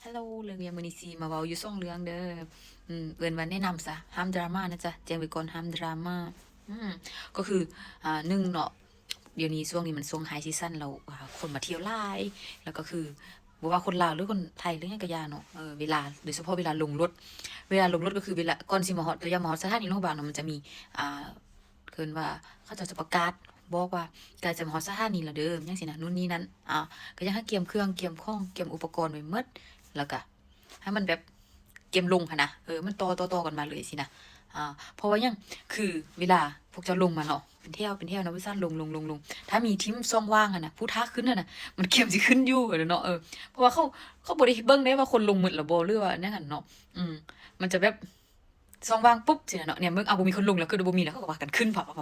Hello ເລື່ອງຫຍັງ? ມື້ນີ້ຊິມາເວົ້າຢູ່ສອງເລື່ອງເດີ. ອືມ ເອີ້ນວ່າແນະນຳຊະ, ຫ້າມດຣາມານະຈະ, ແຈ້ງໄວ້ກ່ອນ ຫ້າມດຣາມາ. ອືມ ກໍຄື ອ່າ ໜຶ່ງເນາະ, ດຽວນີ້ຊ່ວງນີ້ມັນຊ່ວງ High Season ແລ້ວ ອ່າ ຄົນມາທ່ຽວຫຼາຍ, ແລ້ວກໍຄື ບໍ່ວ່າຄົນລາວ ຫຼື ຄົນໄທ ຫຼື ຫຍັງກໍຢ່າເນາະ, ເອີ ເວລາ ໂດຍສະເພາະເວລາລົງລົດ, ເວລາລົງລົດກໍຄືເວລາ ກ່ອນຊິມາຮອດ ຕົວຢ່າງມາຮອດສະຖານີຫຼວງພະບາງເນາະ, ມັນຈະມີ ອ່າ ເອີ້ນວ່າ ເຂົາເຈົ້າຈະປະກາດບອກວ່າ ໃກ້ຈະມາຮອດສະຖານີແລ້ວເດີ ຫຍັງຊີ້ນະ, ໂນ່ນນີ້ນັ້ນ. ອ່າ ກໍຢາກໃຫ້ກຽມເຄື່ອງກຽມຂອງ ກຽມອຸປະກອນໄວ້ໝົດ, ແລ້ວກະໃຫ້ມັນແບບກຽມລົງຫັ້ນນະ, ເອີ ມັນຕໍ່ໆກັນມາເລີຍຊີ້ນະ. ອ່າ ເພາະວ່າຫຍັງ? ຄືເວລາພວກເຈົ້າລົງມາເນາະ ເປັນແຖວ ເປັນແຖວນະ, ໂດຍສານລົງ ລົງ ລົງ ລົງ, ຖ້າມີຖິ້ມຊ່ອງວ່າງຫັ້ນນະ ຜູ້ຖ້າຂຶ້ນຫັ້ນນະ ມັນກຽມຊິຂຶ້ນຢູ່ຫັ້ນນະເນາະ. ເອີ ເພາະວ່າເຂົາ ເຂົາບໍ່ໄດ້ເບິ່ງເດ້ວ່າຄົນລົງໝົດແລ້ວບໍ່ ຫຼືວ່າແນວນັ້ນເນາະ. ອືມ ມັນຈະແບບ ຊ່ອງວ່າງປຸບຊີ້ນະເນາະ, ແນມເບິ່ງ ເອົາ ບໍ່ມີຄົນລົງແລ້ວ, ຄືບໍ່ມີແລ້ວ ເຂົາກໍພາກັນຂຶ້ນ ພັບໆໆໆ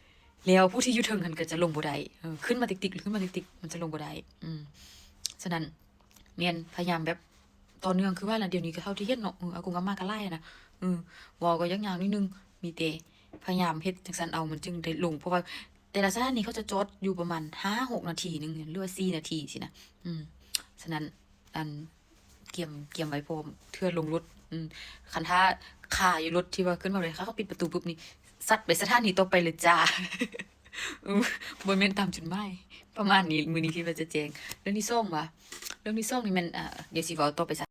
ໆ ແລ້ວຜູ້ທີ່ຢູ່ເທິງຫັ້ນກໍຈະລົງບໍ່ໄດ້, ເອີ ຂຶ້ນມາຕິກໆ ຂຶ້ນມາຕິກໆ ມັນຈະລົງບໍ່ໄດ້. ອືມ ສະນັ້ນ ແມ່ນພະຍາຍາມແບບຕໍ່ເນື່ອງ ຄືວ່າລະ ດຽວນີ້ກໍເທົ່າທີ່ເຫັນເນາະ, ເອີ ອາກົງອາມ່າກໍຫຼາຍນະ, ເອີ ເວົ້າກໍຍາກໆ ໜ້ອຍໜຶ່ງ, ມີແຕ່ພະຍາຍາມເຮັດຈັ່ງຊັ້ນເອົາ ມັນຈຶ່ງໄດ້ລົງ, ເພາະວ່າແຕ່ລະສະຖານີເຂົາຈະຈອດຢູ່ປະມານຫ້າຫົກນາທີໜຶ່ງ ຫຼືວ່າສີ່ນາທີຊີ້ນະ. ອືມ ສະນັ້ນ ອັນ ກຽມ ກຽມໄວ້ພ້ອມເທື່ອລົງລົດ. ອືມ ຄັນຖ້າຄາຢູ່ລົດທີ່ວ່າຂຶ້ນມາເລີຍ ເຂົາປິດປະຕູປຶບນີ້ ສັດໄປສະຖານີຕໍ່ໄປເລີຍຈ້າ. ອືມ ບໍ່ແມ່ນຕາມຈຸດໝາຍ. ປະມານນີ້ ມື້ນີ້ຄິດວ່າຈະແຈ້ງ. ເລື່ອງທີສອງຫວາ? ເລື່ອງທີສອງນີ້ແມ່ນ ອ່າ ດຽວຊິເວົ້າຕໍ່ໄປຊະ.